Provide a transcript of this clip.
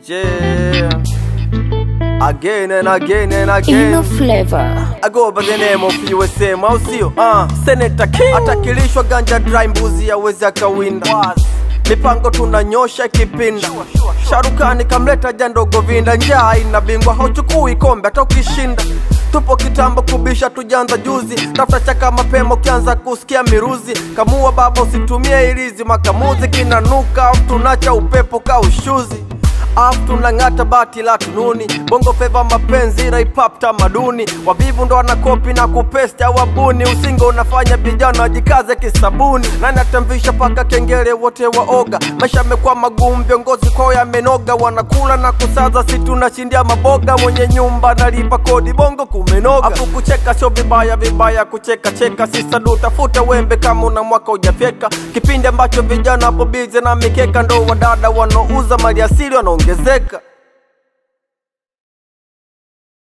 Yeah. Again and again and again. Ino Flavor. I go by the name of USM, au sio? Senator King atakilishwa ganja dry, mbuzi awezi akawinda. Mipango tunanyosha kipinda. Sharukani kamleta jandogo vinda. Njaa ina bingwa hauchukui kombe hata ukishinda. Tupo kitambo kubisha tujanza juzi. Tafuta chaka mapema ukianza kusikia miruzi. Kamua baba usitumie ilizi. Makamuzi kinanuka tunacha upepo ka ushuzi. Afu tunang'ata bati la tununi. Bongo feva mapenzi ila hip hop tamaduni. Wavivu ndo wanakopi na kupesti wabuni. Usingo unafanya vijana jikaze kisabuni. Nani atamvisha paka kengele wote waoga. Maisha yamekuwa magumu viongozi kwao yamenoga. Wanakula na kusaza si tunashindia maboga. Mwenye nyumba analipa kodi bongo kumenoga. Afu kucheka sio vibaya, vibaya kucheka cheka. Sisa tafuta wembe kama una mwaka hujafyeka. Kipindi ambacho vijana hapo busy na mikeka, ndo wadada wanaouza mali asili wanaongezeka.